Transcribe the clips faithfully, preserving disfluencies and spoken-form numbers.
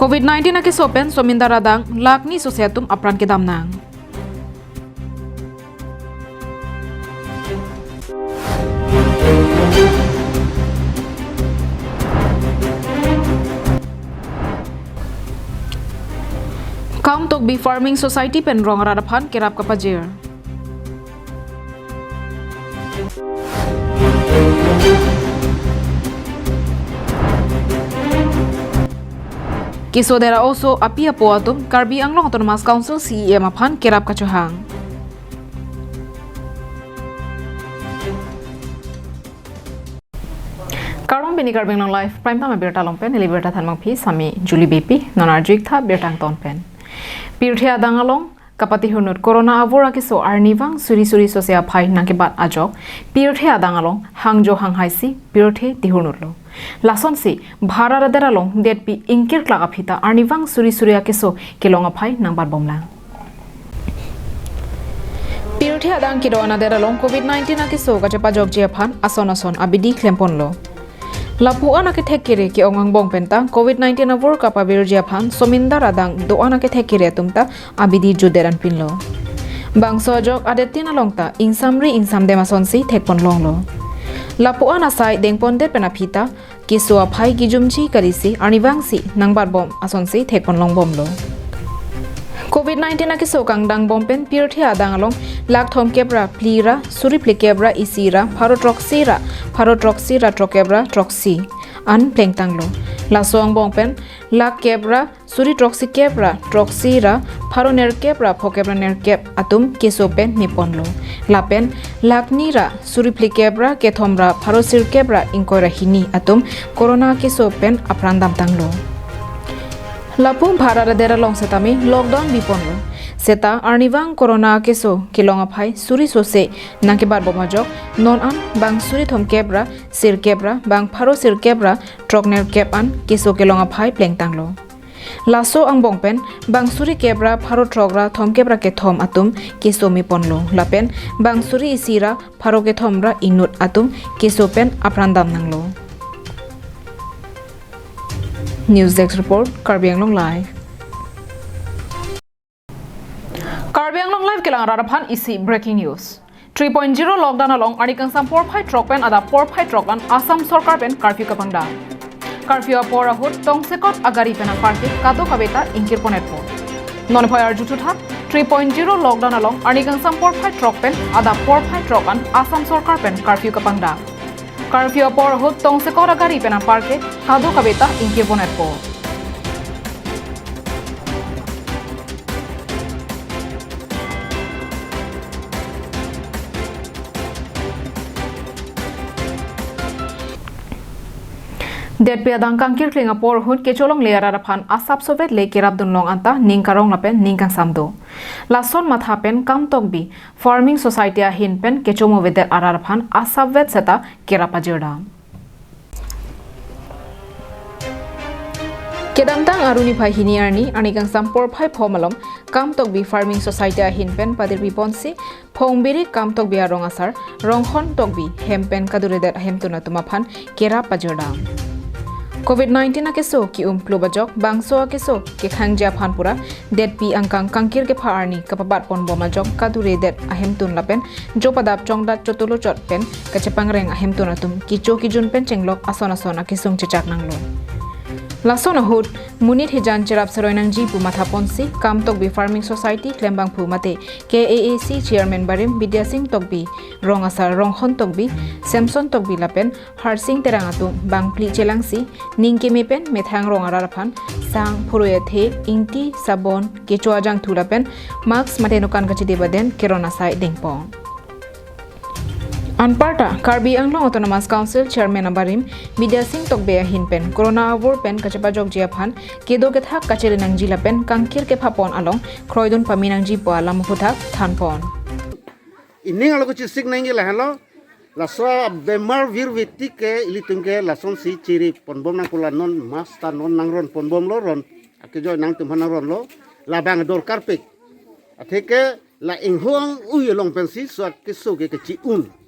Covid nineteen akeso pen Somindar adang lakh ni sose atum apran kedam nang. Kam Tokbi Farming Society pen rong arat aphan kerap kapajir. Keso dera oso api apo atum Karbi Anglong Autonomous Council C E M aphan kerap kachohang. Kardom, pini Karbi Anglong Live Prime Time abirta along pen, neli birta thanmangpi Sami Julie Beypi, non arju-ik tha birta angton pen. Pirthe adang along kapatihurnut corona avur akeso arnivang suri suri sose aphai nangkebat ajok, pirthe adang along hangjo hanghaisi pirthe tihurnutlo. Lasonsi Bharat adet along detpi ingkir klak aphi ta arnivang suri suri akeso kelong aphai nangbatbomlang. Pirthe adang kedo-an adet along Covid nineteen akeso kachepajokji aphan ason ason abidi klemponlo. Lapu-an akethek kere ke-ong angbong penta Covid nineteen avur kapavirji aphan Somindar adang do-an akethek kere atum ta abidi jutdet anpinlo. Bangso ajok adet tin along ta ingsamri ingsamdem asonsi thekponlonglo. Lapu-an asai dengpondet pen aphi ta keso aphai kejumji kalisi arnivangsi nangbatbom asonsi thekponlongbomlo. Covid nineteen akeso kangdangbom pen pirthe adang along lakh thomkep ra phli ra suri phlikep ra isi ra pharo throksi ra pharo throksi ra throkep ra throksi an plengtanglo. Laso angbong pen lakh kep ra suri throksikep ra throksi ra pharo nerkep ra phokep ra nerkep atum keso pen meponlo. Lapen lakh ni ra suri phlikep ra kethom ra pharo sirkep ra ingkoi ra hini atum corona keso pen apran damtanglo. Lapu Bharat adet along setame lockdown biponlo. Seta arnivang corona keso kelong aphai suri sose nangkebatbom ajok non an bang suri thomkep ra sirkep ra bang pharo sirkep ra throk nerkep an keso kelong aphai plengtanglo. Laso angbong pen bang suri kep ra pharo throk ra thomkep ra kethom atum keso meponlo. Lapen bang suri isi ra pharo kethom ra inut atum keso pen apran damnanglo. News Desk Report, Karbi Anglong Live. Karbi Anglong Live kelang arat aphan isi breaking news. Three point zero lockdown along arni kangsam porphai throk pen adap porphai throk an Assam Sorkar pen curfew kapangdam. Curfew apor ahut tongsekot agari pen apar ke kadokave ta ingkirpon-etpo. Non phai arju thutha, three point zero lockdown along arni kangsam porphai throk pen adap porphai throk an Assam Sorkar pen curfew kapangdam. Curfew apor ahut tongsekot agari pen apar ke kadokave ta ingkirpon-etpo. Detpi adang kangkirkling apor ahut kecholongle arat aphan asapsovet le kerapdunlong anta ning karong lapen ning kangsam do. Lason matha pen Kam Tokbi Farming Society ahin pen kechomovedet arat aphan asapvet seta kerap pajirdam. Kedamtang arni phai hini arni, arni kangsam porphai pho malom, Kam Tokbi Farming Society ahin pen padirpiponsi, Phongbiri Kam Tokbi arong asar, Ronghon Tokbi, hem pen kaduredet ahemtun atum aphan kerap pajirdam. Covid nineteen akeso ki-um plubajok, bangso akeso kekhangji aphan pura, detpi angkang kangkir kepha arni kapabatponbom ajok kaduredet ahemtun lapen jopadap chongdat chotulochot pen kachepangreng ahemtun atum kecho kejun pen chenglok ason ason akesung chechak nanglo. Lason ahut monit hijan cherap seroi nangji pu mathaponsi Kam Tokbi Farming Society klembangphu mate K A A C Chairman barim Bidya Sing Tokbi, rong asar Ronghon Tokbi, Samson Tokbi lapen Harsing Terang atum bangphli chelangsi, ning keme pen methang rong arat aphan sang, phurui athe, ingti, sabon, kecho ajangthu lapen mask mate nokan kachedip aden keron asai dengpon. Anparta Karbi Anglong Autonomous Council Chairman abarim Bidya Sing Tokbi ahin pen corona avur pen kachepajokji aphan kedo kethak kachere nangji lapen kangkir kephapon along kroidun pame nangji pu alam aphuthak thanpon. Ining along kachisik nangji lahenlo, laso bemar virviti ke ilitum ke lasonsi chiri ponbom nangpo, la non mask ta non nangron ponbomlo, ron akejoi nangtum aphan nangronlo, labang dorkarpik. Atheke la ingho ang-ui along pensi so akeso ke kechi-un.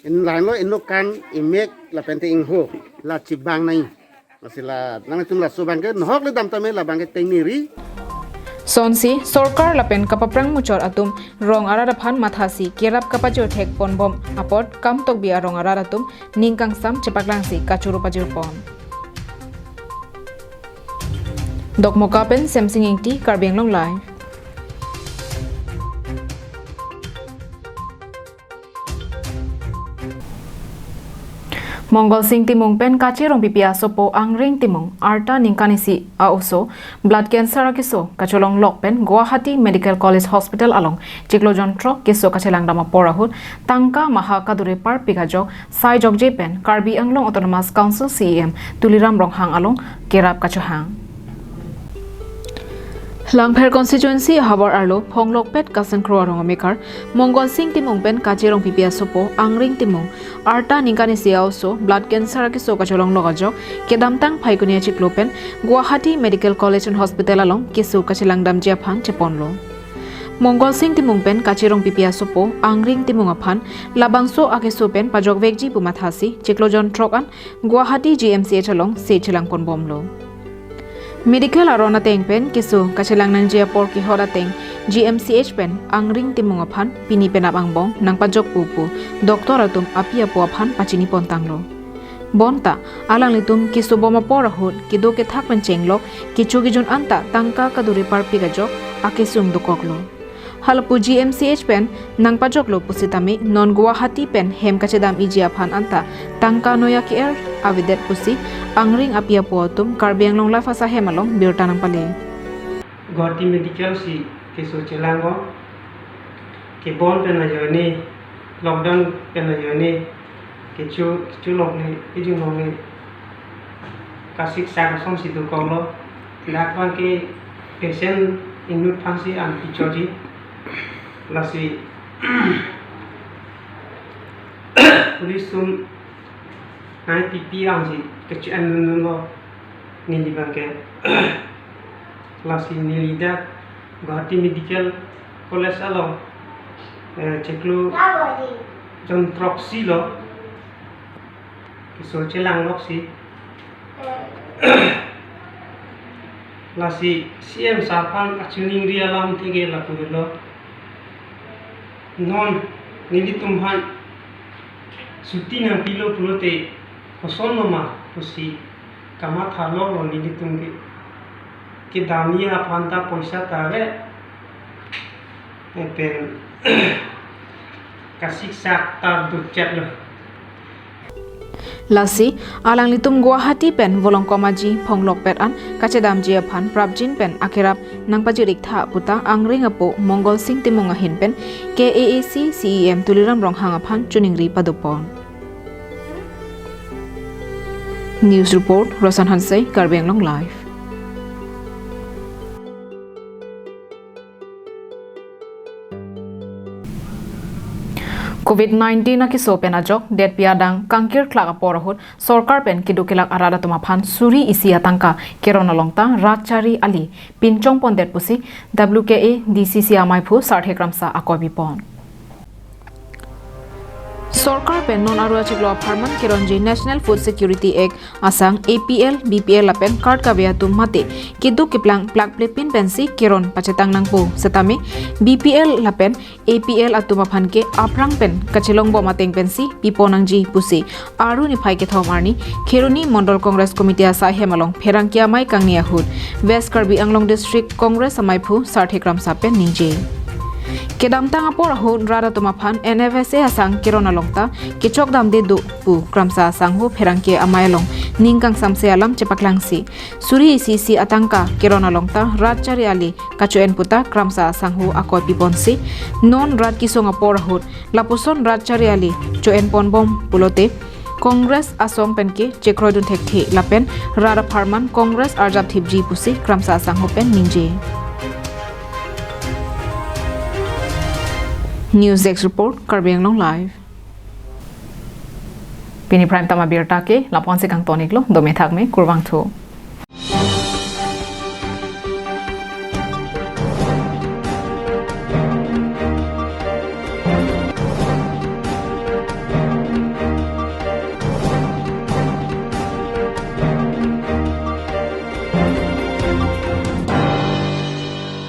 In lahenlo inokan, imek lapente ingho la chibang nai. Masila, nangtum laso abangke nohok le dam tame labangke tengneri. Sonsi, sorkar lapen kapaprang muchot atum rong arat aphan mathasi kerap kapajirthek ponbom apot Kamtokbi arong arat atum ning kangsam chepaklangsi kachoro pajirpon. Dokmoka pen Semsing Ingti, Karbi Anglong Live. Mongol Sing Timung pen Kache Rongpipi asopo Angring Timung, arta ningkan isi a-oso, blood cancer akeso kacholonglok pen Guwahati Medical College Hospital along chiklo jonthrok keso kachelang dam apor ahut tangka maha kadure parpik ajok sai jokje pen Karbi Anglong Autonomous Council C E M Tuliram Ronghang along kerap kachohang. Langpher constituency ahavar arlo phonglokpet Kasengkro arong amekar Mongol Sing Timung pen Kache Rongpipi asopo Angring Timung, arta ningkan isi a-oso, blood cancer akeso kacholonglok ajok kedamtang Phaikuni achiklo pen Guwahati Medical College and Hospital along keso kachelang damji aphan cheponlo. Mongol Sing Timung pen Kache Rongpipi asopo Angring Timung aphan labangso akeso pen pajokvekji pu mathasi chiklo jonthrok an Guwahati G M C H along se chelangponbomlo. Medical aron ateng pen keso kachelang nangji apor kehot ateng G M C H pen Angring Timung aphan pini penap angbong nangpajokpo pu doctor atum api apo aphan pachinipontanglo. Bonta alanglitum kesobom apor ahut kedo kethak pen chenglok kecho kejun anta tangka kadure parpik ajok akesung dokoklo. Halapu G M C H pen nangpajoklo pusitame non Guwahati pen hem kachedam-iji aphan anta tangka noya ke-er avedet pusi Angring api apo atum Karbi Anglong Live asahem along birta nangpale. Guwahati Medical si keso chelanglo, kebon pen ajoine, lockdown pen ajoine, kecho, kecholongle, kejunlongle, kasik sak asonsi dokoklo. Dak abangke patient inut aphansi an pichoji. Lasi police atum nai P P ansi kecho-en dundunlo neli abangke. Lasi neli dak Guwahati Medical College along, eh, chiklo jonthroksi lo keso chelangloksi. Lasi C M sir aphan kachiningri alamthe ke lapu helo. Non nelitum aphan chuti nangpilo pulote kosonloma pusi kamathalonglo nelitum ke. Kedamji aphan ta poisa ta ave. Lapen kasik sak ta dochetlo. Lasi alanglitum Guwahati pen volongkom aji phonglokpet an kachedamji aphan prapjin pen akerap nangpajir-iktha puta Angring apo Mongol Sing Timung ahin pen K A A C C E M Tuliram Ronghang aphan chiningri padopon. News report, Rosan Hanse, Karbi Anglong Live. Covid nineteen akeso pen ajok detpi adang kangkirklak apor ahut sorkar pen keduk kelak arat atum aphan suri isi atangka keron along ta rat chari ali pinchongpondet pusi W K A D C C amaiphu Sarthe Kramsa akoi pipon. Sorkar pen non aru achiklo apharman keronji National Food Security Act asang A P L, B P L lapen card kave atum mate keduk keplang plakplepin pensi keron pachetang nangpo setame B P L lapen A P L atum aphan ke aphrang pen kachelongbom ateng pensi pipo nangji pusi aru niphai kethom arni Kheroni Mondol Congress Committee asai hem along pherangke amei kangni ahut West Karbi Anglong District Congress amaiphu Sarthe Kramsa pen ningje. Kedamtang apor ahut rat atum aphan N F S A asang keron along ta kechokdamde do pu Kramsa asangho pherangke amei along ning kangsamse alam chepaklangsi suri isi isi atangka keron along ta rat chari ali kacho-en puta Kramsa asangho akoi piponsi non rat kesung apor ahut lapuson rat chari ali cho-enponbom pulote Congress asong penke chekroidun thekthe lapen rat apharman Congress arjap thipji pusi Kramsa asangho pen ningje. News Desk Report, Karbi Anglong Live. Pini prime time abirta ke lapu-ansi kangtoniklo, dome thakme, kurvangthu.